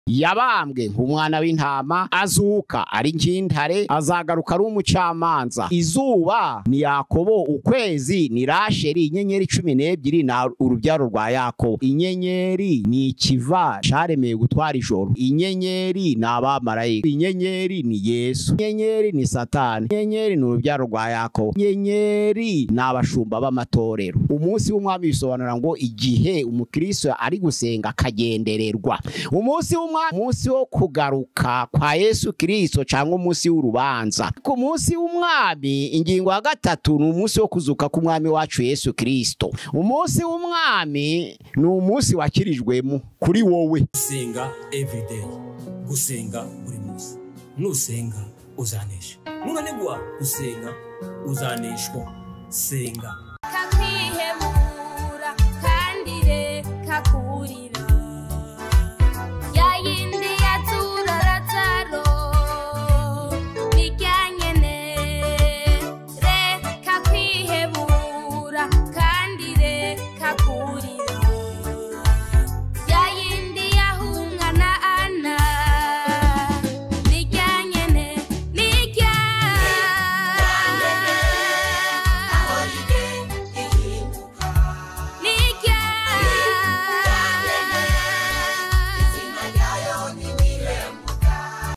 Yabambwe nk'umwana w'intama, azuka ari nk'intare, azagaruka ari umucamanza. Izuba ni Yakobo, ukwezi ni Rasheli, inyenyeri 12 na urubyaro rwa Yakobo. Inyenyeri ni ikiva caremeye gutwara ijoro. Inyenyeri ni abamarayika. Inyenyeri ni Yesu. Inyenyeri ni Satani. Inyenyeri ni urubyaro rwa Yakobo. Inyenyeri ni abashumba b'amatorero. Umunsi w'umwami bisobanura ngo igihe umukristo ari gusenga akagendererwa. Umunsi w'umwami, umunsi wo kugaruka kwa Yesu Kristo cyangwa umunsi w'urubanza. Ku munsi w'umwami, ingingo ya gatatu ni umunsi wo kuzuka k'umwami wacu Yesu Kristo. Umunsi w'umwami ni umunsi wakirijwemo kuri wowe. Gusenga everyday, gusenga buri munsi. Nusenga uzanesha, nunanigwa gusenga uzaneshwa. Senga. Kakwihebura kandi reka kurira, ya yindi yatura Lazaro bijyanyene. Reka kwihebura kandi reka kurira, ya yindi yahunga na Ana bijyanyene. Nijya nijya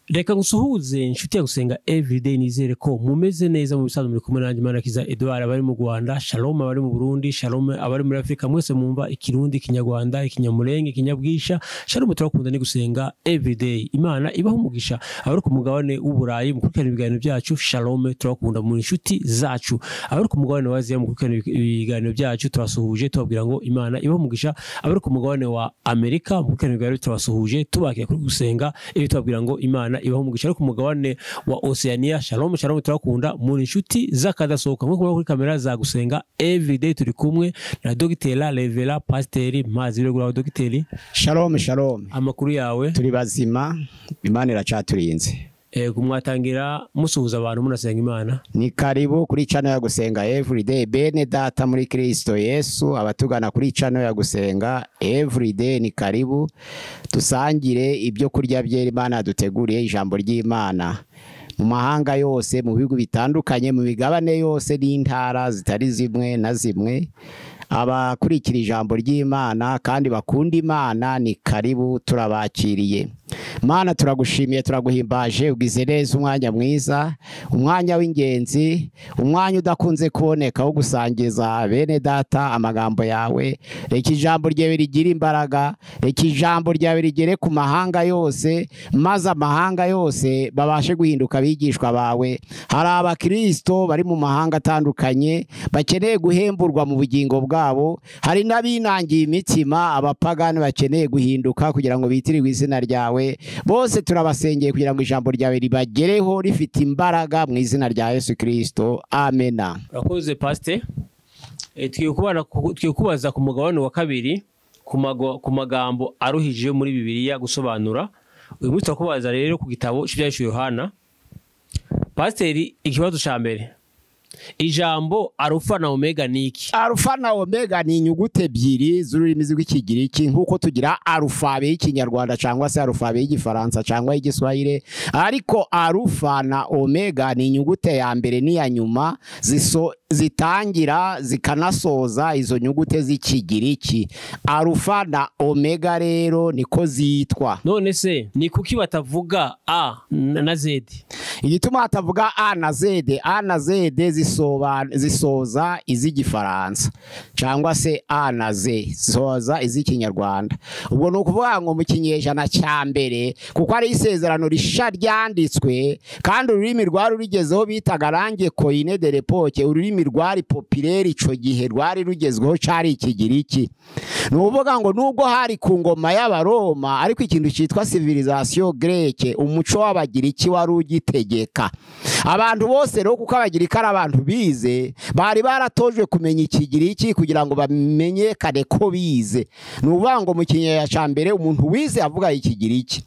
Reka ngusuhuze inshuti ya Gusenga Everyday, nizere ko mumeze neza. Mu bisanzwe muri kumwe nanjye Manakiza Edouard, abari mu Rwanda, Shalom abari mu Burundi, Shalom abari muri Afrika, mwese mwumva Ikirundi, Ikinyarwanda, Ikinyamulenge, Ikinyabwisha. Shalom, turakunda ni Gusenga Everyday. Imana ibaho umugisha. Abari ku mugabane w'Uburayi mukurikirana ibiganiro byacu, Shalom, turakunda mu inshuti zacu. Abari ku mugabane wa Aziya mukurikirana ibiganiro byacu, turasuhuje tubabwira ngo Imana ibaho umugisha. Abari ku mugabane wa Amerika mukurikirana ibiganiro, turasuhuje tubakira kuri Gusenga ibi, tubabwira ngo Imana ibaho umugisha. Ariko ku mugabane wa Oceania, Shalom, Shalom, turakunda muri inshuti z'akadasohoka. Nkuko kuri kamera za Gusenga Everyday turi kumwe na Dr. Revera Pasiteri Mazi Biregura. Dr. Shalom, shalom. Amakuru yawe? Turi bazima, Imana iracaturinze. Ego, mwatangira musuhuza abantu munasenga Imana. Ni karibu kuri channel ya Gusenga Everyday, bene data muri Kristo Yesu. Abatugana kuri channel ya Gusenga Everyday, ni karibu dusangire ibyo kurya byera Imana duteguriye, ijambo ry'Imana. Mu mahanga yose, mu bihugu bitandukanye, mu migabane yose n'intara zitari zimwe na zimwe, abakurikira ijambo ry'Imana kandi bakunda Imana, ni karibu, turabakiriye. Mana, turagushimiye, turaguhimbaje, ugize neza. Umwanya mwiza, umwanya w'ingenzi, umwanya udakunze kuboneka wo gusangiza bene data amagambo yawe. Reka ijambo ryawe rigire imbaraga, reka ijambo ryawe rigere ku mahanga yose, maze amahanga yose babashe guhinduka abigishwa bawe. Hari abakristo bari mu mahanga atandukanye bakeneye guhemburwa mu bugingo bwabo, hari n'abinangiye imitima, abapagani bakeneye guhinduka kugira ngo bitirirwe izina ryawe. Bose turabasengeye kugira ngo ijambo ryawe ribagereho rifite imbaraga, mu izina rya Yesu Kristo, amena. Urakoze, Pasite. Tugiye kubaza ku mugabane wa kabiri ku magambo aruhije muri Bibiliya gusobanura. Uyu munsi turakubaza rero ku gitabo cy'Ibyahishuwe Yohana. Pasiteri, ikibazo cya mbere: ijambo Arufa na Omega ni iki? Arufa na Omega ni inyuguti ebyiri z'ururimi rw'Ikigiriki, nk'uko tugira arufabe y'Ikinyarwanda cyangwa se arufabe y'Igifaransa cyangwa y'Igiswahili, ariko Arufa na Omega ni inyugute ya mbere n'iya nyuma zitangira zikanasoza izo nyugute z'Ikigiriki. Arufa na Omega rero niko zitwa. None se ni kuki batavuga A na Z? Igituma hatavuga A na Z, A na Z zisoza iz'Igifaransa cyangwa se A na Z zisoza iz'Ikinyarwanda. Ubwo ni ukuvuga ngo mu kinyejana cya mbere, kuko ari isezerano risha ryanditswe kandi ururimi rwari rugezeho bitaga langue koine de l'époque, ururimi rwari populaire ico gihe rwari rugezweho cari Ikigiriki. Ni ukuvuga ngo nubwo hari ku ngoma y'Abaroma, ariko ikintu cyitwa civilisation grecque, umuco w'Abagiriki wari ugitegeka abantu bose. Rero kuko Abagiriki ari abantu bize, bari baratojwe kumenya Ikigiriki kugira ngo bamenyekane ko bize. Ni ukuvuga ngo mu kinyejana cya mbere umuntu wize avuga Ikigiriki.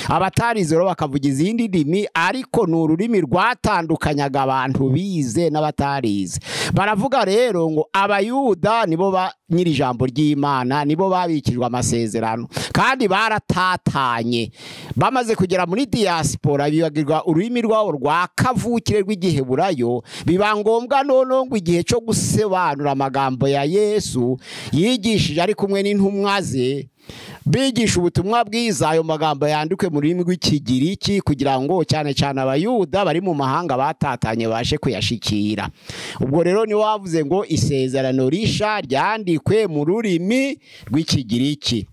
Abatarize rero bakavuga izindi ndimi, ariko ni ururimi rwatandukanyaga abantu bize n'abatarize. Baravuga rero ngo Abayuda nibo ba nyiri ijambo ry'Imana, nibo babikijwe amasezerano, kandi baratatanye. Bamaze kugera muri diaspora bibagirwa ururimi rwabo rwa kavukire rw'Igiheburayo, biba ngombwa noneho ngo igihe cyo gusobanura amagambo ya Yesu yigishije ari kumwe n'intumwa ze, bigisha ubutumwa bwiza, ayo magambo yandikwe mu rurimi rw'Ikigiriki kugira ngo cyane cyane Abayuda bari mu mahanga batatanye babashe kuyashikira. Ubwo rero ni wavuze ngo isezerano risha ryandikwe mu rurimi rw'Ikigiriki.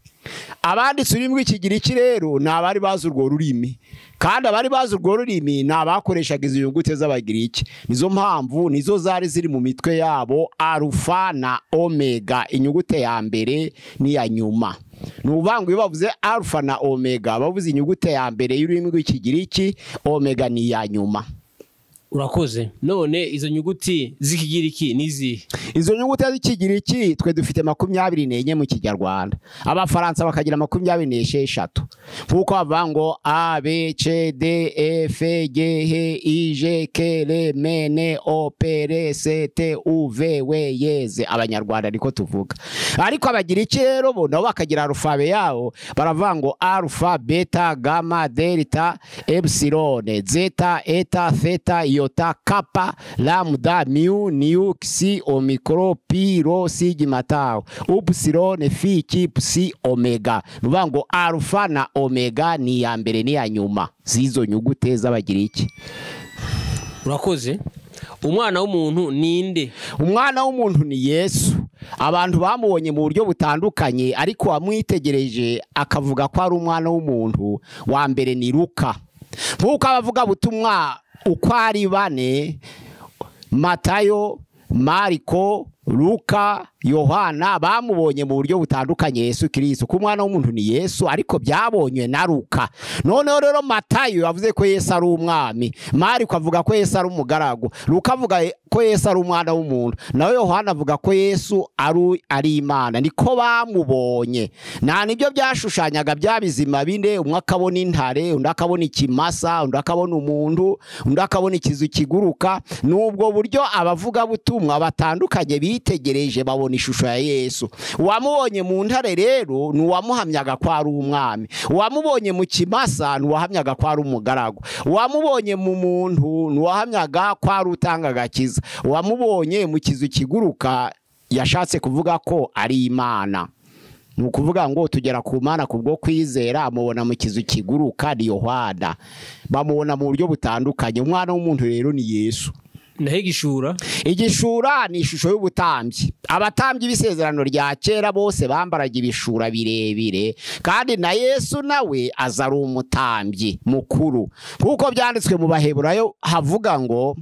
Abanditse ururimi rw'Ikigiriki rero ni abari bazi urwo rurimi, kandi abari bazi urwo rurimi ni abakoreshaga izo nyuguti z'Abagiriki. Nizo mpamvu nizo zari ziri mu mitwe yabo, arufa na omega, inyugute ya mbere n'iya nyuma. Ni ukuvuga ngo iyo bavuze arufa na omega bavuze inyugute ya mbere y'ururimi rw'Ikigiriki, omega ni iya nyuma. Urakoze. None izo nyuguti z'Ikigiriki nizihe? Izo nyuguti z'Ikigiriki twe dufite 24 mu Kinyarwanda, Abafaransa bakagira 26. Nkuko bavuga ngo A B C D E F G H I J K L M N O P R S T U V W Y Z, Abanyarwanda niko tuvuga. Ariko Abagiriki rero bo nabo bakagira arufabe yabo, baravuga ngo alpha, beta, gamma, delta, epsilon, zeta, eta, theta, iota, kappa, lambda, mu, nu, xi, omicron, pi, rho, sigma, tau, upsilon, phi, chi, psi, omega. Nuvuga ngo alpha na omega ni ya mbere ni ya nyuma z'izo nyugute z'Abagiriki. Urakoze. Umwana w'umuntu ninde? Umwana w'umuntu ni Yesu. Abantu bamubonye mu buryo butandukanye, ariko wamwitegereje akavuga ko ari umwana w'umuntu wa mbere ni Luka. Nkuko abavuga butumwa uko ari bane, Matayo, Mariko, Luka, Yohana, bamubonye mu buryo butandukanye Yesu Kristo. Ku mwana w'umuntu ni Yesu, ariko byabonywe na Luka. Noneho rero Matayo yavuze ko Yesu ari umwami, Mariko avuga ko Yesu ari umugaragu, Luka avuga ko Yesu ari umwana w'umuntu, nawe Yohana avuga ko Yesu ari Imana. Niko bamubonye. Nta nibyo byashushanyaga bya bizima bine, umwe akabona intare, undi akabona ikimasa, undi akabona umuntu, undi akabona ikizu kiguruka. Nubwo buryo abavuga butumwa batandukanye bitegereje babona ishusho ya Yesu. Uwamubonye mu ntare rero ni uwamuhamyaga ko ari umwami, uwamubonye mu kimasa ni uwahamyaga ko ari umugaragu, uwamubonye mu muntu ni uwahamyaga ko ari utanga agakiza, uwamubonye mu kizu kiguruka yashatse kuvuga ko ari Imana. Ni ukuvuga ngo tugera ku Mana kubwo kwizera, amubona mu kizu kiguruka ni Yohana. Bamubona mu buryo butandukanye. Umwana w'umuntu rero ni Yesu. Naho igishura? Igishura ni ishusho y'ubutambyi. Abatambyi b'isezerano rya kera bose bambaraga ibishura birebire, kandi na Yesu nawe aza ari umutambyi mukuru. Kuko byanditswe mu Baheburayo havuga ngo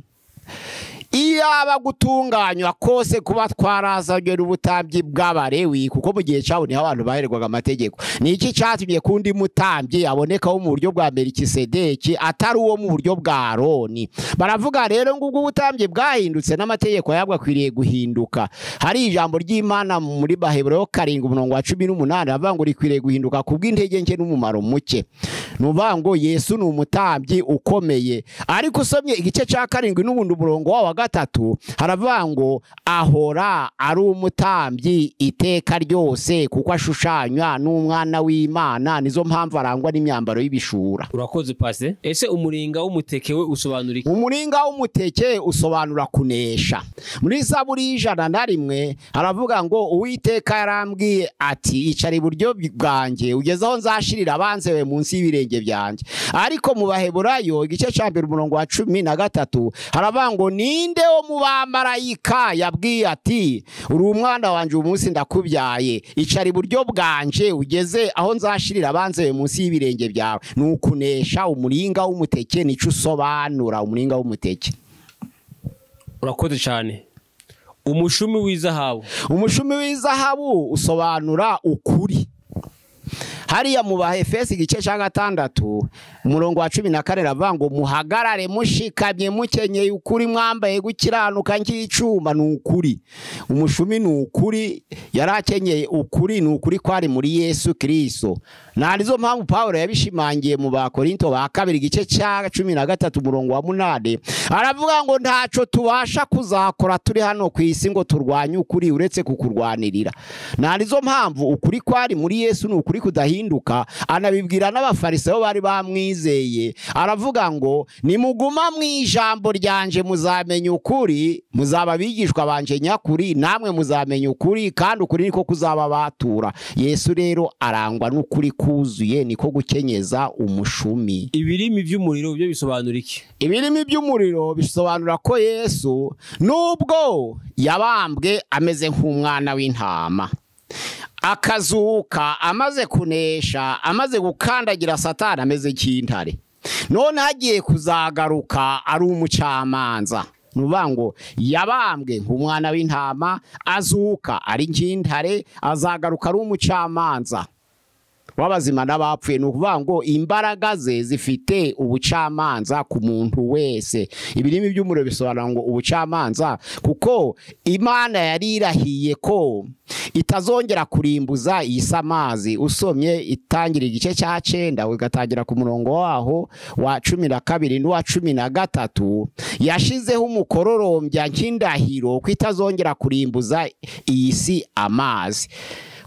iyaba gutunganywa kose kuba twarazanywe n'ubutambyi bw'Abalewi, kuko mu gihe cyabo niho abantu bahererwaga amategeko. Ni iki cyatumye kundi mutambyi abonekaho mu buryo bwa Melikisedeki atari uwo mu buryo bwa Aroni? Baravuga rero ngo ubwo ubutambyi bwahindutse n'amategeko yabwo akwiriye guhinduka. Hari ijambo ry'Imana muri Baheburayo 7:18 avuga ngo rikwiriye guhinduka kubw'intege nke n'umumaro muke. Nuvuga ngo Yesu ni umutambyi ukomeye. Ariko usomye igice cya 7 n'ubundi umurongo wa 3 haravuga ngo ahora ari umutambyi iteka ryose kuko ashushanywa n'umwana w'Imana, nizo mpamvu arangwa n'imyambaro y'ibishura. Urakoze pase. Ese umuringa w'umuteke we usobanura iki? Umuringa w'umuteke usobanura kunesha. Muri Zaburi 101 haravuga ngo Uwiteka yarambwiye ati icara iburyo bwanjye ugeze aho nzashirira abanze we munsi y'ibirenge byanjye. Ariko mu Baheburayo igice cya 1 umurongo wa 13 haravuga ngo ninde wo mu bamarayika yabwiye ati uri umwana wanje umunsi ndakubyaye, icara iburyo bwanje ugeze aho nzashirira abanze munsi y'ibirenge byawe. Nukunesha. Umuringa w'umuteke nico usobanura, umuringa w'umuteke. Urakoze cyane. Umushumi w'izahabu. Umushumi w'izahabu usobanura ukuri. Hariya mu Bahefesi igice cya 6 umurongo wa 14 aravuga ngo muhagarare mushikamye mukenyeye ukuri, mwambaye gukiranuka nk'icuma. Ni ukuri, umushumi ni ukuri, yarakenyeye ukuri, ni ukuri kwari muri Yesu Kristo. Narizo mpamvu Paulo yabishimangiye mu Bakorinto ba kabiri igice cya 13 umurongo wa 8, aravuga ngo ntaco tubasha kuzakora turi hano ku isi ngo turwanye ukuri uretse kukurwanirira. Narizo mpamvu ukuri kwari muri Yesu ni ukuri kudahinduka. Anabibwira n'abafarisayo bari bamwizeye, aravuga ngo nimuguma mu ijambo ryanje muzamenya ukuri, muzaba abigishwa banje nyakuri, namwe muzamenya ukuri kandi ukuri niko kuzaba batura. Yesu rero arangwa n'ukuri kuzuye, niko gukenyeza umushumi. Ibirimi by'umuriro byo bisobanura iki? Ibirimi by'umuriro bisobanura ko Yesu nubwo yabambwe ameze nk'umwana w'intama, akazuka amaze kunesha, amaze gukandagira Satani ameze nk'intare, none hagiye kuzagaruka ari umucamanza. Nuvuga ngo yabambwe nk'umwana w'intama, azuka ari nk'intare, azagaruka ari umucamanza w'abazima n'abapfuye. Ni ukuvuga ngo imbaraga ze zifite ubucamanza ku muntu wese. Ibirimi by'umuriro bisobanura ngo ubucamanza, kuko Imana yari irahiye ko itazongera kurimbuza iyi amazi. Usomye itangira igice cya 9 ugatangira ku murongo waho wa 12 n'uwa 13, yashizeho umukororombya nk'indahiro ko itazongera kurimbuza iyi si amazi,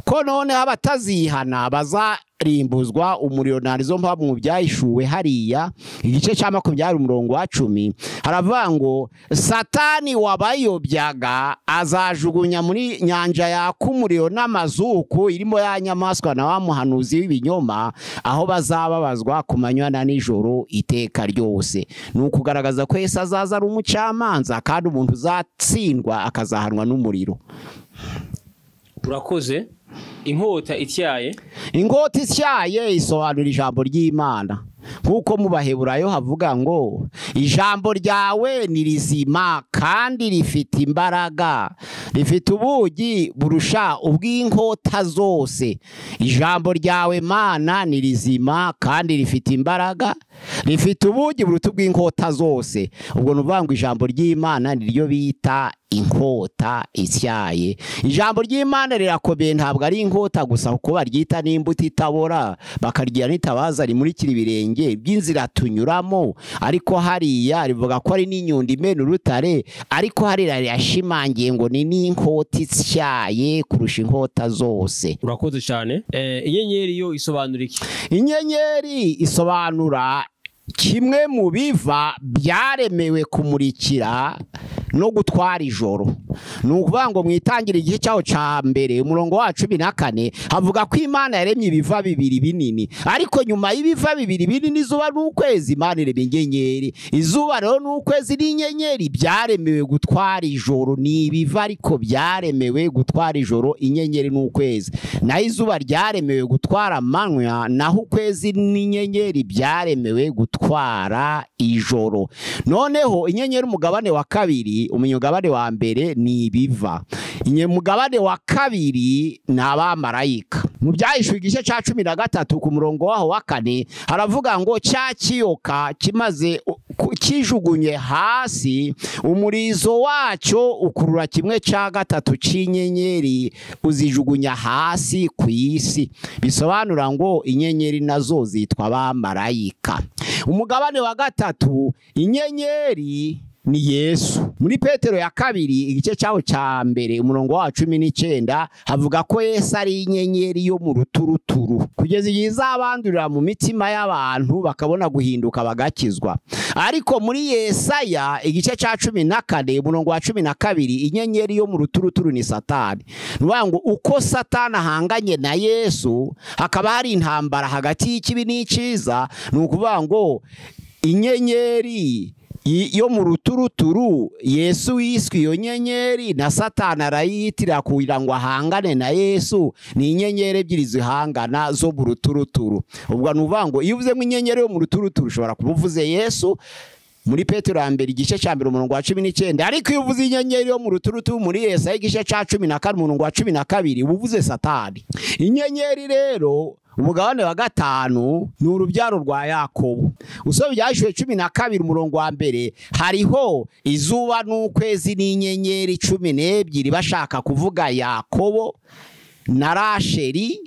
ko none abatazihana bazarimbuzwa umuriro. Narizo mpamvu mu byahishuwe hariya igice cya 20 umurongo wa 10 haravuga ngo Satani wabayobyaga azajugunya muri nyanja yaka umuriro n'amazuku irimo ya nyamaswa na wa muhanuzi w'ibinyoma, aho bazababazwa ku manywa na nijoro iteka ryose. Ni ukugaragaza ko Yesu azaza ari umucamanza, kandi umuntu uzatsindwa akazahanwa n'umuriro. Urakoze. Inkota ityaye. Inkota ityaye isobanura ijambo ry'Imana, nkuko mu Baheburayo havuga ngo ijambo ryawe ni rizima kandi rifite imbaraga, rifite ubugi burusha ubw'inkota zose. Ijambo ryawe Mana ni rizima kandi rifite imbaraga, rifite ubugi buruta ubw'inkota zose. Ubwo nuvuga ngo ijambo ry'Imana niryo bita inkota ityaye. Ijambo ry'Imana rirakomeye, ntabwo ari inkota gusa, kuko baryita n'imbuto itabora, bakarya n'itabaza rimurikira ibirenge by'inzira tunyuramo. Ariko hariya rivuga ko ari n'inyundo imena urutare, ariko hariya yashimangiye ngo ni n'inkota ityaye kurusha inkota zose. Urakoze cyane. Inyenyeri yo isobanura iki? Inyenyeri isobanura kimwe mu biva byaremewe kumurikira no gutwara ijoro. Ni ukuvuga ngo mwitangira igihe cyaho ca mbere umurongo wa 14 havuga ko Imana yaremye ibiva bibiri binini, ariko nyuma y'ibiva bibiri binini izuba n'ukwezi Imana irema inyenyeri. Izuba rero n'ukwezi n'inyenyeri byaremewe gutwara ijoro, ni ibiva ariko byaremewe gutwara ijoro, inyenyeri n'ukwezi. Naho izuba ryaremewe gutwara amanywa, naho ukwezi n'inyenyeri byaremewe gutwara ijoro. Noneho inyenyeri umugabane wa kabiri, umugabane wa mbere ni ibiva, umugabane wa kabiri ni abamarayika. Mu byahishuwe igice cya 13 ku murongo waho wa 4 haravuga ngo cya kiyoka kimaze kijugunye hasi, umurizo wacyo ukurura kimwe cya 3 cy'inyenyeri uzijugunya hasi ku isi. Bisobanura ngo inyenyeri nazo zitwa abamarayika. Umugabane wa 3 inyenyeri ni Yesu. Muri Petero ya kabiri igice cyaho cya mbere umurongo wa 19 havuga ko Yesu ari inyenyeri yo mu ruturuturu, kugeza igihe izabandurira mu mitima y'abantu bakabona guhinduka bagakizwa. Ariko muri Yesaya igice cya 14 umurongo wa 12 inyenyeri yo mu ruturuturu ni Satani. Nuvuga ngo uko Satani ahanganye na Yesu hakaba hari intambara hagati y'ikibi n'icyiza. Ni ukuvuga ngo inyenyeri yo mu ruturuturu Yesu yiswe iyo nyenyeri na Satani arayitira kugira ngo ahangane na Yesu. Ni inyenyeri ebyiri zihangana zo mu ruturuturu. Ubwo nuvuga ngo iyo uvuze ngo inyenyeri yo mu ruturuturu ushobora kuba uvuze Yesu muri Petero ya mbere igice cya mbere umurongo wa 19, ariko iyo uvuze inyenyeri yo mu ruturuturu muri Yesaya igice cya 14 umurongo wa 12 uba uvuze Satani. Inyenyeri rero Umugabane wa gatanu ni urubyaro rwa Yakobo. Usoma Ibyahishuwe 12 umurongo wa mbere, hariho izuba n'ukwezi n'inyenyeri 12, bashaka kuvuga Yakobo na Rasheli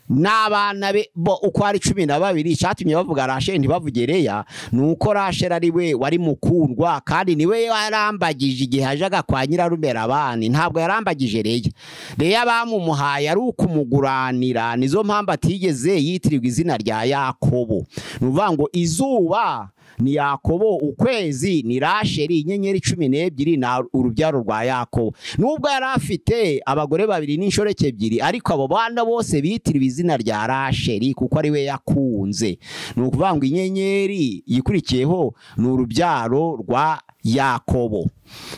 n'abana be bo uko ari 12. Icyatumye bavuga Rasheli ntibavuge Leya nuko Rasheli ari we wari mukundwa, kandi niwe yarambagije igihe ajaga kwa nyirarume Labani. Ntabwo yarambagije Leya. Leya bamumuhaye ari ukumuguranira, nizo mpamvu atigeze yitirirwa izina rya Yakobo. Ni ukuvuga ngo izuba ni Yakobo, ukwezi ni Rasheli, inyenyeri 12 na urubyaro rwa Yakobo. Nubwo yari afite abagore babiri n'inshoreke ebyiri, ariko abo bana bose bitiriwe izina rya Rasheli kuko ari we yakunze. Ni ukuvuga ngo inyenyeri yikurikiyeho ni urubyaro rwa Yakobo.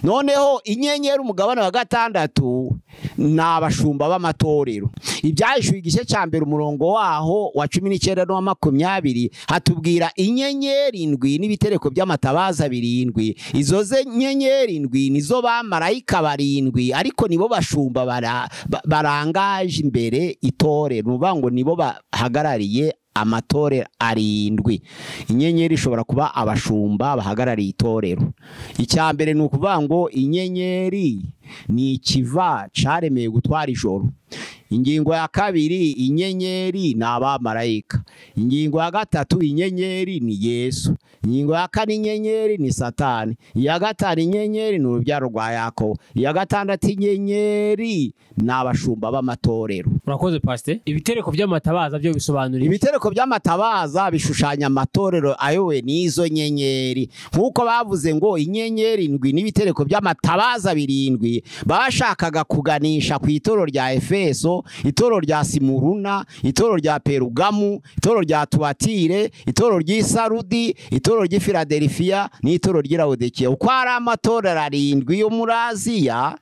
Noneho inyenyeri umugabane wa gatandatu ni abashumba b'amatorero. Ibyahishuwe igice cya mbere umurongo waho wa 19 n'uwa 20 hatubwira inyenyeri indwi n'ibitereko by'amatabaza birindwi. Izo nyenyeri indwi nizo bamarayika barindwi, ariko nibo bashumba barangaje imbere itorero. Nuvuga ngo nibo bahagarariye amatorero arindwi. Inyenyeri ishobora kuba abashumba bahagarariye itorero. Icya mbere ni ukuvuga ngo inyenyeri ni ikiva caremeye gutwara ijoro. Ingingo ya kabiri, inyenyeri ni abamarayika. Ingingo ya gatatu, inyenyeri ni Yesu. Ingingo ya kane, inyenyeri ni Satani. Iya gatanu, inyenyeri ni urubyaro rwa Yakobo. Iya gatandatu, inyenyeri ni abashumba b'amatorero. Urakoze Pastor. Ibitereko by'amatabaza byo bisobanura iki? Ibitereko by'amatabaza bishushanya amatorero ayowe n'izo nyenyeri. Nkuko bavuze ngo inyenyeri indwi n'ibitereko by'amatabaza birindwi, bashakaga kuganisha ku itorero rya Efeso, itorero rya Simuruna, itorero rya Perugamu, itorero rya Tuatire, itorero ry'Isarudi, itorero ry'i Filadelfiya n'itorero ry'i Laodikiya. Uko ari amatorero arindwi yo muri Aziya.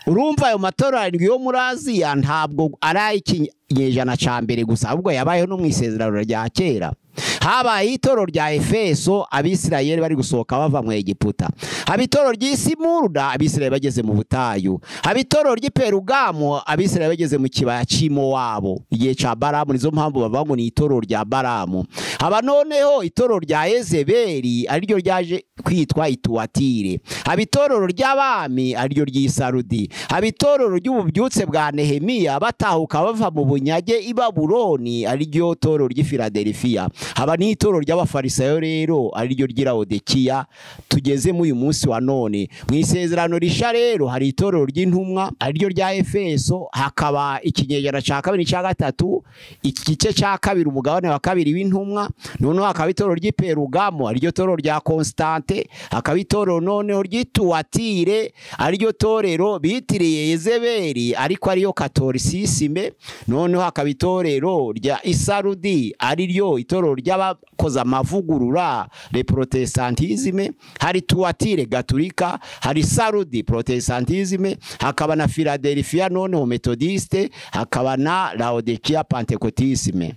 Urumva ayo matorero arindwi yo muri Aziya ntabwo ari ay'ikinyejana cya mbere gusa, ahubwo yabayeho no mu isezerano rya kera. Habaye itorero rya Efeso Abisirayeli bari gusohoka bava mu Egiputa. Haba itorero ry'Isimuruna Abisirayeli bageze mu butayu. Haba itorero ry'i Perugamu Abisirayeli bageze mu kibaya cy'i Mowabu igihe cya Balamu, nizo mpamvu bavuga ngo ni itorero rya Balamu. Haba noneho itorero rya Yezebeli ariryo ryaje kwitwa Ituwatire. Haba itorero ry'abami ariryo ry'Isarudi. Haba itorero ry'ububyutse bwa Nehemiya batahuka bava mu bunyage i Babuloni ariryo torero ry'i Filadelfiya. Haba n'itorero ry'abafarisayo rero ariryo ry'i Laodikiya tugeze mu uyu munsi wa none. Mu isezerano risha rero hari itorero ry'intumwa ariryo rya Efeso, hakaba ikinyejana cya kabiri cya gatatu, igice cya kabiri umugabane wa kabiri w'intumwa. Noneho hakaba itorero ry'i Perugamo ariryo torero rya Constante, hakaba itorero noneho ry'Ituwatire ariryo torero bitiriye Yezebeli ariko ariyo Katolisisime. Noneho hakaba itorero rya Isarudi ariryo itorero ry'abakoze amavugurura le protestantisme. Hari Tuatire Gaturika, hari Sarudi protestantisme, hakaba na Philadelphia noneho methodiste, hakaba na Laodikia pentecotisme.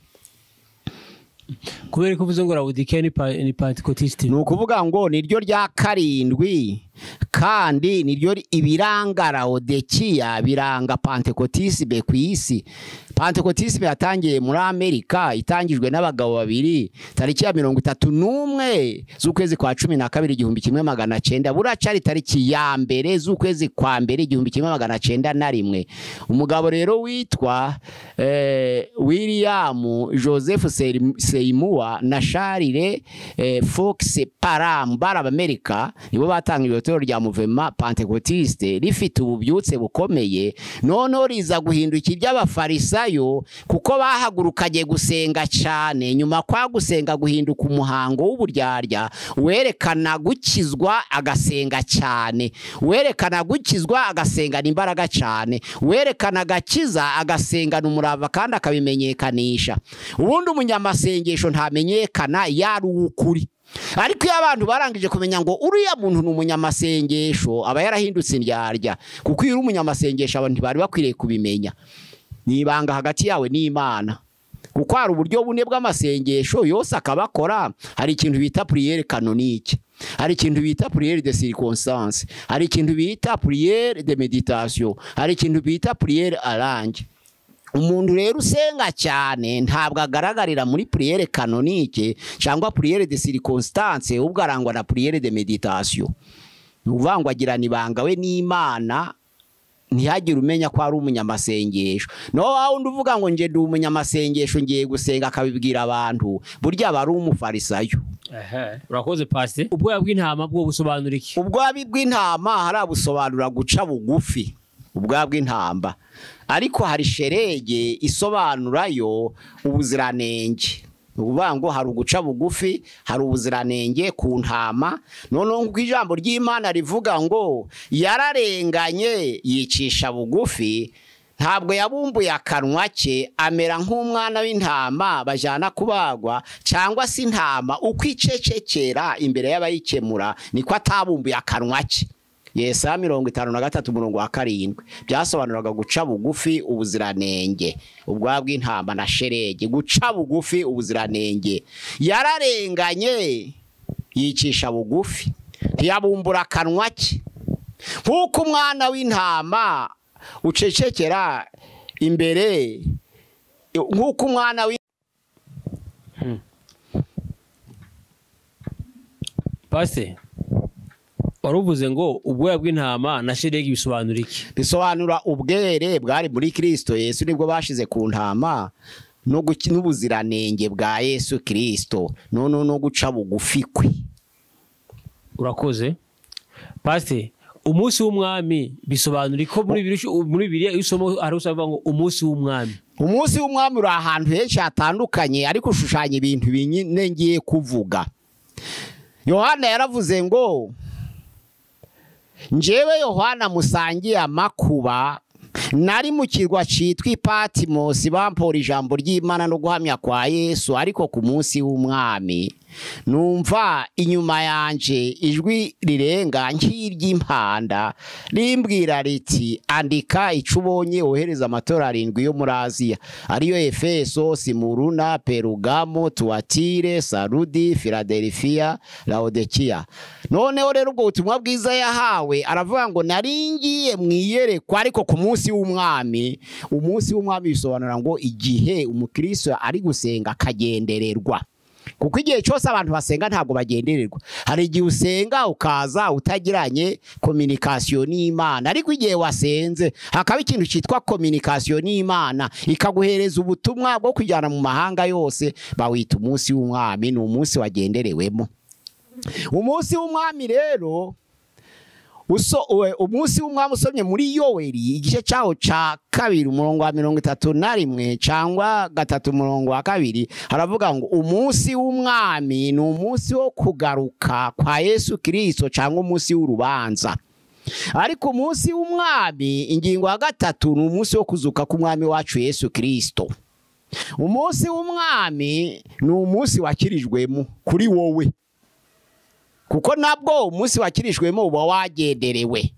Kubera ko uvuze ngo Laodikia ni Pentecostiste, ni ukuvuga ngo niryo rya karindwi, kandi niryo ibiranga Laodikia biranga Pentecotisme ku isi. Pentecotisme yatangiye muri Amerika, itangijwe n'abagabo babiri tariki ya 31 z'ukwezi kwa 12 1900, buracari tariki ya mbere z'ukwezi kwa mbere 1901. Umugabo rero witwa William Joseph Seymour na Charles Fox Parham bari Abamerika, nibo batangije itorero rya Mouvement Pentecostiste rifite ububyutse bukomeye. Noneho riza guhinduka iby'abafarisayo kuko bahagurukanye gusenga cyane. Nyuma kwa gusenga guhinduka umuhango w'uburyarya, werekana gukizwa agasenga cyane, werekana gukizwa agasengana imbaraga cyane, werekana agakiza agasengana umurava kandi akabimenyekanisha. Ubundi umunyamasengesho ntamenyekana yari uw'ukuri, ariko iyo abantu barangije kumenya ngo uriya muntu ni umunyamasengesho aba yarahindutse indyarya, kuko iyo uri umunyamasengesho abantu bari bakwiriye kubimenya. Ni ibanga hagati yawe n'Imana, kuko hari uburyo bune bw'amasengesho yose akabakora. Hari ikintu bita prière canonique, hari ikintu bita prière de circonstance, hari ikintu bita prière de méditation, hari ikintu bita prière en langue. Umuntu rero usenga cyane ntabwo agaragarira muri prière canonique cyangwa prière de circonstance, ubwo arangwa na prière de méditation. Ni ukuvuga ngo agirana ibanga we n'Imana, ntihagire umenya ko ari umunyamasengesho. No wa wundi uvuga ngo nge ndi umunyamasengesho ngiye gusenga, akabibwira abantu, burya aba ari umufarisayo. Urakoze pastor. Ubwoya bw'intama bwo busobanura iki? Ubwoya bw'intama harabusobanura guca bugufi, ubwoya bw'intamba. Ariko hari sherege isobanurayo ubuziranenge. Ni ukuvuga ngo hari uguca bugufi, hari ubuziranenge ku ntama. Noneho nk'uko ijambo ry'Imana rivuga ngo yararenganye yicisha bugufi, ntabwo yabumbuye akanwa ke, amera nk'umwana w'intama bajyana kubagwa, cyangwa se intama uko icecekera imbere y'abayikemura niko atabumbuye akanwa ke. Yesaya 53 umurongo wa 7 byasobanuraga guca bugufi, ubuziranenge, ubwoya bw'intama na sherege, guca bugufi, ubuziranenge. Yararenganye yicisha bugufi, ntiyabumbura akanwa ke, nk'uko umwana w'intama ucecekera imbere, nk'uko umwana w'i Pastor, waruvuze ngo ubwoya bw'intama na sheregi bisobanura iki? Bisobanura ubwere bwari muri Kristo Yesu, nibwo bashize ku ntama, n'ubuziranenge bwa Yesu Kristo, none no guca bugufi kwe. Urakoze Pastor. Umunsi w'umwami bisobanura ko muri Bibiliya iyo usoma hari usaba ngo umunsi w'umwami. Umunsi w'umwami uri ahantu henshi hatandukanye, ariko ushushanya ibintu bine ngiye kuvuga. Yohana yaravuze ngo njyewe Yohana musangiye amakuba, nari mu kirwa citwa Patimosi, bampora ijambo ry'Imana no guhamya kwa Yesu, ariko ku munsi w'umwami numva inyuma yanje ijwi rirenga nk'iry'impanda rimbwira riti andika ico ubonye wohereza amatora 7 yo muri Aziya, ariyo Efeso, Simuruna, Perugamo, Tuatire, Sarudi, Filadelfia, Laodikia. Noneho rero ubwo butumwa bwiza yahawe aravuga ngo naringiye mwiyerekwa ariko ku munsi w'umwami. Umunsi w'umwami bisobanura ngo igihe umukristo ari gusenga akagendererwa, kuko igihe cyose abantu basenga ntabwo bagendererwa. Hari igihe usenga ukaza utagiranye communication n'Imana, ariko igihe wasenze hakaba ikintu cyitwa communication n'Imana ikaguhereza ubutumwa bwo kujyana mu mahanga yose, bawita umunsi w'umwami. Ni umunsi wagenderewemo. Umunsi w'umwami rero umunsi w'umwami usomye muri Yoweri igice cyawo ca 2 umurongo wa 31 cyangwa 3 umurongo wa 2 haravuga ngo umunsi w'umwami ni umunsi wo kugaruka kwa Yesu Kristo cyangwa umunsi w'urubanza. Ariko umunsi w'umwami ingingo ya 3 ni umunsi wo kuzuka k'umwami wacu Yesu Kristo. Umunsi w'umwami ni umunsi wakirijwemo kuri wowe, kuko nabwo umunsi wakirijwemo uba wagenderewe.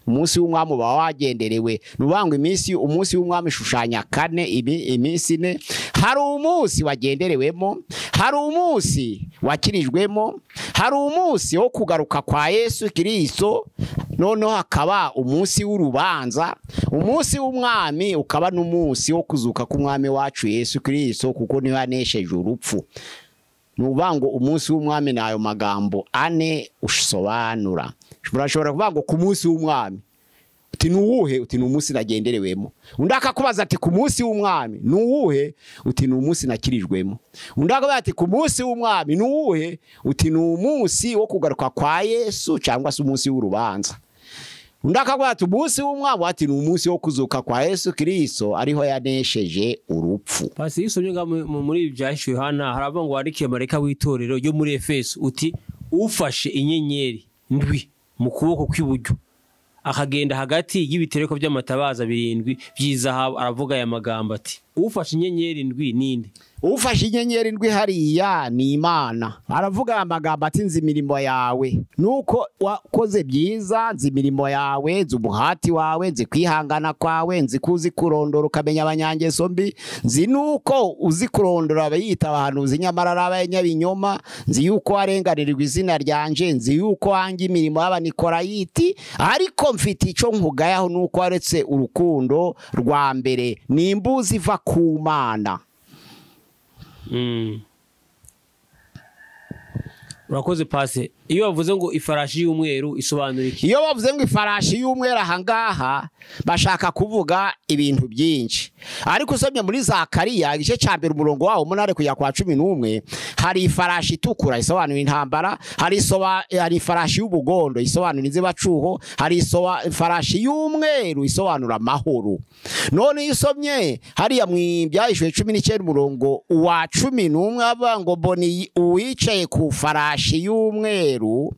Umunsi w'umwami uba wagenderewe. Nubango iminsi umunsi w'umwami shushanya 4 iminsi 4. Hari umunsi wagenderewemo, hari umunsi wakirijwemo, hari umunsi wo kugaruka kwa Yesu Kristo, noneho hakaba umunsi w'urubanza. Umunsi w'umwami ukaba n'umunsi wo kuzuka k'umwami wacu Yesu Kristo, kuko niwe yanesheje urupfu. Nubango umunsi w'umwami nayo magambo 4 usobanura. Urashobora kuvuga ngo ku munsi w'umwami uti nuwuhe? Uti ni umunsi nagenderewemo. Undi akakubaza ati ku munsi w'umwami nuwuhe? Uti ni umunsi nakirijwemo. Undi akakubaza ati ku munsi w'umwami nuwuhe? Uti ni umunsi wo kugaruka kwa Yesu cyangwa se umunsi w'urubanza. Undi akakubaza ati umunsi w'umwami, ati ni umunsi wo kuzuka kwa Yesu Kristo, ariho yanesheje urupfu. Pasi isomye nga muri byahishuwe Yohana haravuga ngo wandikiye marayika w'itorero ryo muri Efeso uti ufashe inyenyeri ndwi mu kuboko kw'iburyo akagenda hagati y'ibitereko by'amatabaza 7 by'izahabu, aravuga aya magambo ati. Ufashe inyenyeri indwi ninde? Ufashe inyenyeri indwi hariya ni Imana. Aravuga amagambo ati nzi imirimo yawe, nuko wakoze byiza, nzi imirimo yawe, nzi umuhati wawe, nzi kwihangana kwawe, nzi kuzi kurondora ukamenya abanyangeso mbi, nzi nuko uzi kurondora abayita abahanuzi nyamara ari abanyabinyoma, nzi yuko warenganirirwa izina ryanje, nzi yuko wanga imirimo y'abanikorayiti, ariko mfite icyo nkugayaho nuko waretse urukundo rwa mbere. Ni imbuzi iva ku Mana. Urakoze pase. Iyo bavuze ngo ifarashi y'umweru isobanura iki? Iyo bavuze ngo ifarashi y'umweru ahangaha bashaka kuvuga ibintu byinshi, ariko usomye muri Zakariya igice cya mbere umurongo wawo 8 kujya kwa 11, hari ifarashi itukura isobanura intambara, hari ifarashi y'ubugondo isobanura inzibacuho, hari ifarashi y'umweru isobanura amahoro. None iyo usomye hariya mu Ibyahishuwe 19 umurongo wa 11 avuga ngo mboni uwicaye ku farashi y'umweru,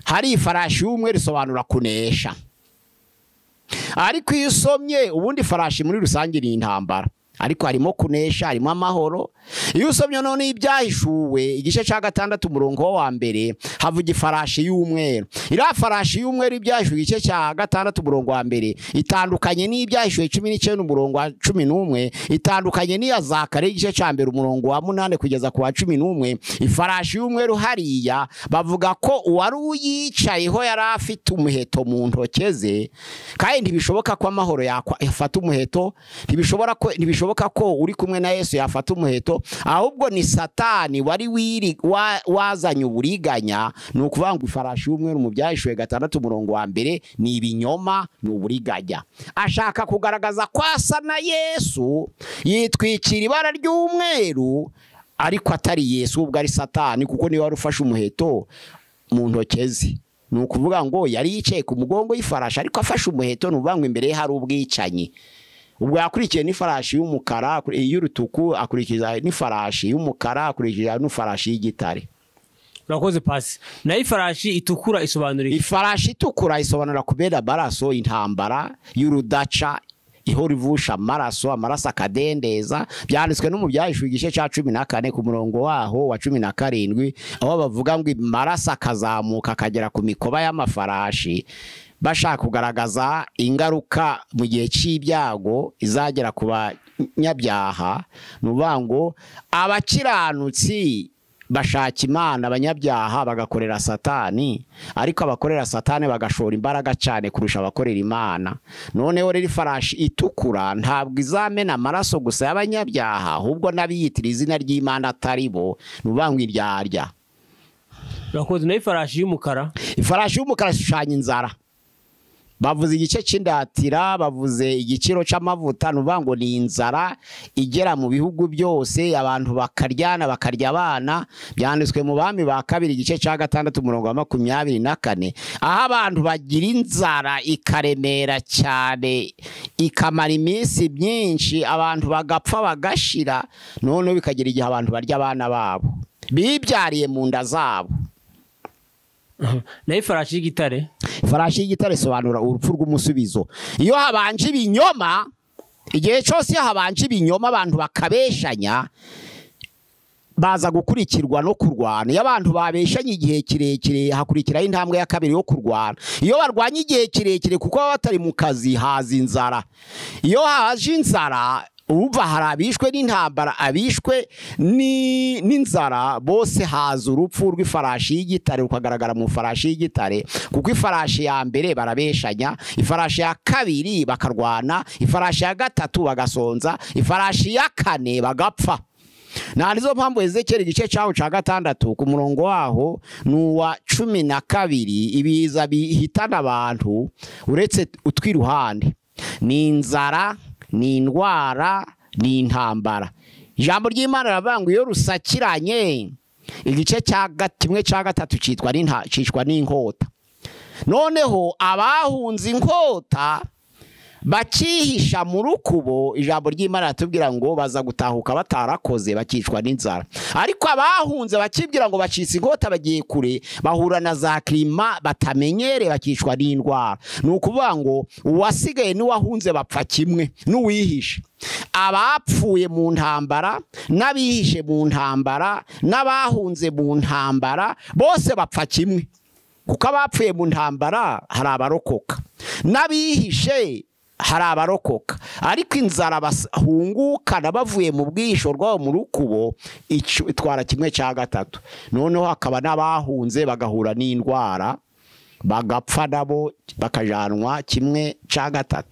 hari ifarashi y'umweru isobanura kunesha. Ariko iyo usomye ubundi farashi muri rusange ni intambara, ariko harimo kunesha, harimo amahoro. Iyo usomye none Ibyahishuwe igice cya 6 umurongo wa mbere havuga ifarashi y'umweru. Iriya farashi y'umweru Ibyahishuwe igice cya 6 umurongo wa mbere itandukanye n'Ibyahishuwe 19 umurongo wa 11, itandukanye n'iya Zakariya igice cya mbere umurongo wa 8 kugeza ku wa 11. Ifarashi y'umweru hariya bavuga ko uwari uyicayeho yari afite umuheto mu ntoke ze, kandi ntibishoboka ko amahoro yafata umuheto, ntibishoboka ko uri kumwe na Yesu yafata umuheto, ahubwo ni Satani wari wazanye uburiganya. Ni ukuvuga ngo ifarashi y'umweru mu Byahishuwe 6 umurongo wa mbere ni ibinyoma, ni uburiganya. Ashaka kugaragaza ko asa na Yesu, yitwikira ibara ry'umweru, ariko atari Yesu, ubwo ari Satani, kuko niwe wari ufashe umuheto mu ntoke ze. Ni ukuvuga ngo yari yicaye ku mugongo y'ifarashi ariko afashe umuheto, ni ukuvuga ngo imbere ye hari ubwicanyi. Ubwo yakurikiye n'ifarashi y'umukara, y'urutuku, akurikiza n'ifarashi y'umukara, akurikiza n'ifarashi y'igitare. Urakoze pasi. Na ifarashi itukura isobanura iki? Ifarashi itukura isobanura kubera amaraso, intambara y'urudaca ihora ivusha amaraso, amaraso akadendeza. Byanditswe no mu Byahishuwe igice cya 14 ku murongo waho wa 17, aho bavuga ngo amaraso akazamuka akagera ku mikoba y'amafarashi, bashaka kugaragaza ingaruka mu gihe cy'ibyago izagera ku banyabyaha. Ni ukuvuga ngo abakiranutsi bashaka Imana, abanyabyaha bagakorera Satani, ariko abakorera Satani bagashora imbaraga cyane kurusha abakorera Imana. Noneho rero ifarashi itukura ntabwo izamena amaraso gusa y'abanyabyaha, ahubwo n'abiyitira izina ry'Imana atari bo, ni ukuvuga ngo iryarya. Urakoze. Na ifarashi y'umukara? Ifarashi y'umukara ishushanya inzara. Bavuze igice cy'indatira, bavuze igiciro c'amavuta, nuvuga ngo ni inzara igera mu bihugu byose, abantu bakaryana bakarya abana. Byanditswe mu Bami ba kabiri igice cya 6 umurongo wa 24, aho abantu bagira inzara ikaremera cyane, ikamara iminsi myinshi, abantu bagapfa bagashira, none bikagera igihe abantu barya abana babo bibyariye mu nda zabo. Na ifarashi y'igitare? Ifarashi y'igitare isobanura urupfu rw'umusubizo. Iyo habanje ibinyoma, igihe cyose iyo habanje ibinyoma abantu bakabeshanya, baza gukurikirwa no kurwana. Iyo abantu babeshanye igihe kirekire hakurikiraho intambwe ya kabiri yo kurwana. Iyo barwanye igihe kirekire kuko baba batari mu kazi, haza inzara. Iyo haje inzara, urumva hari abishwe n'intambara, abishwe n'inzara, bose haza urupfu rw'ifarashi y'igitare, rukagaragara mu farashi y'igitare, kuko ifarashi ya mbere barabeshanya, ifarashi ya kabiri bakarwana, ifarashi ya gatatu bagasonza, ifarashi ya kane bagapfa. Na nizo mpamvu Ezekiel igice cyaho cya 6 ku murongo waho ni uwa 12, ibiza bihitana abantu uretse utwiruhande ni inzara, ni indwara, ni intambara. Ijambo ry'Imana riravuga ngo iyo rusakiranye igice cya kimwe cya gatatu cicwa n'inkota. Noneho abahunze inkota Bakihisha mu rukubo, ijambo ry'Imana ratubwira ngo baza gutahuka batarakoze, bakicwa n'inzara. Ariko abahunze bakibwira ngo bacitse inkota bagiye kure, bahura na za klima batamenyere, bakicwa n'indwara. Ni ukuvuga ngo uwasigaye n'uwahunze bapfa kimwe n'uwihishe. Abapfuye mu ntambara n'abihishe mu ntambara n'abahunze mu ntambara bose bapfa kimwe, kuko abapfuye mu ntambara hari abarokoka, n'abihishe hari abarokoka, ariko inzara bahungukana bavuye mu bwisho rwabo mu rukubo itwara 1/3. Noneho hakaba n'abahunze bagahura n'indwara bagapfa nabo bakajanwa 1/3.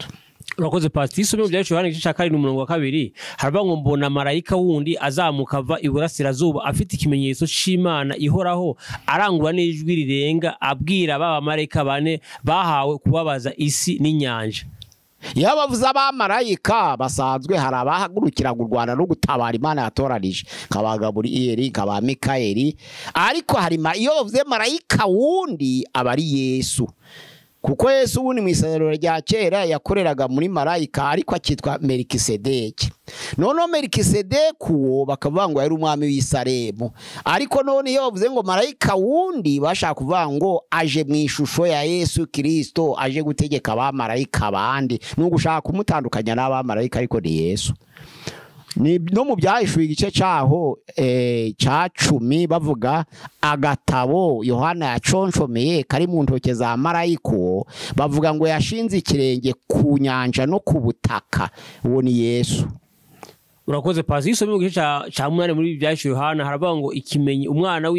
Urakoze Pastor. Isomero rya Yohana igice cya 2 umurongo wa 2 haravuga ngo mbona marayika wundi azamuka ava iburasirazuba afite ikimenyetso c'Imana ihoraho, arangura n'ijwi rirenga abwira ba bamarayika bane bahawe kubabaza isi n'inyanja. Iyo bavuze abamarayika basanzwe, hari abahagurukiraga u Rwanda no gutabara Imana yatoranije, nka Gaburiyeli, nka Mikayeli, ariko hari iyo bavuze marayika wundi aba ari Yesu, kuko Yesu wundi mu isezerano rya kera yakoreraga muri marayika ariko akitwa Melikisedeki. Noneho Melikisedeki uwo bakavuga ngo yari umwami w'Isalemu, ariko none iyo bavuze ngo marayika wundi bashaka kuvuga ngo aje mu ishusho ya Yesu Kristo, aje gutegeka abamarayika bandi, ni ugushaka kumutandukanya n'abamarayika, ariko ni Yesu. No mu byahishuwe igice cyaho cya 10 bavuga agatabo Yohana yaconshomeye kari mu ntoke za marayiko, bavuga ngo yashinze ikirenge ku nyanja no ku butaka, uwo ni Yesu. Urakoze Pastor. Isomero igice cya 8 muri byahishuwe Yohana haravuga ngo ikimenyi umwana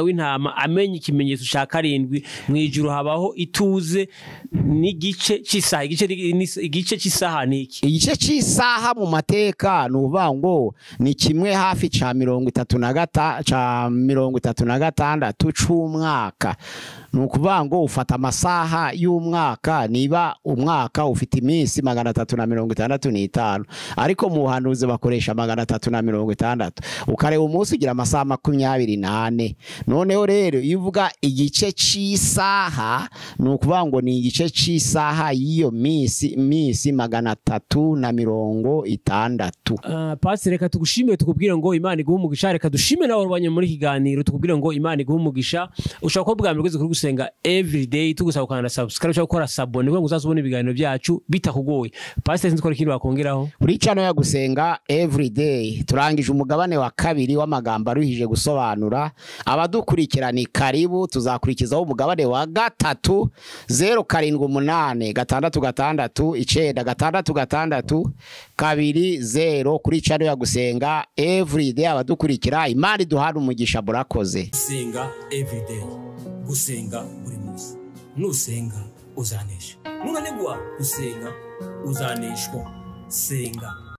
w'intama amenye ikimenyetso cya 7, mu ijuru habaho ituze n'igice cy'isaha. Igice cy'isaha ni iki? Igice cy'isaha mu mateka ni uvuga ngo ni kimwe hafi ca 36 c'umwaka. Ni ukuvuga ngo ufata amasaha y'umwaka, niba umwaka ufite iminsi 365, ariko mu buhanuzi bakoresha 360, ukareba umunsi ugira amasaha 24. Noneho rero iyo uvuga igice cy'isaha ni ukuvuga ngo ni igice cy'isaha y'iyo minsi 360. Pastor, reka tugushime tukubwire ngo Imana iguhe umugisha. Reka dushime nawe warwanye muri kiganiro, tukubwire ngo Imana iguhe umugisha. Ushobora kuba bwa mbere kuri gusenga everyday, tugusaba gukanda subscribe cyangwa gukora sabone kugira ngo uzazubone ibiganiro byacu bitakugoye. Pastor, sinzi ko hari ikindi wakongeraho. Kuri channel ya gusenga everyday turangije umugabane wa 2 w'amagambo aruhije gusobanura. Abadukurikirana karibu, tuzakurikizaho umugabane wa 3. 078 6 6 9 6 6 2 0 kuri channel ya gusenga everyday. Abadukurikira Imana iduhana umugisha, burakoze. Gusenga everyday, gusenga buri munsi. Nusenga uzanesha, nunanigwa gusenga uzaneshwa. Senga.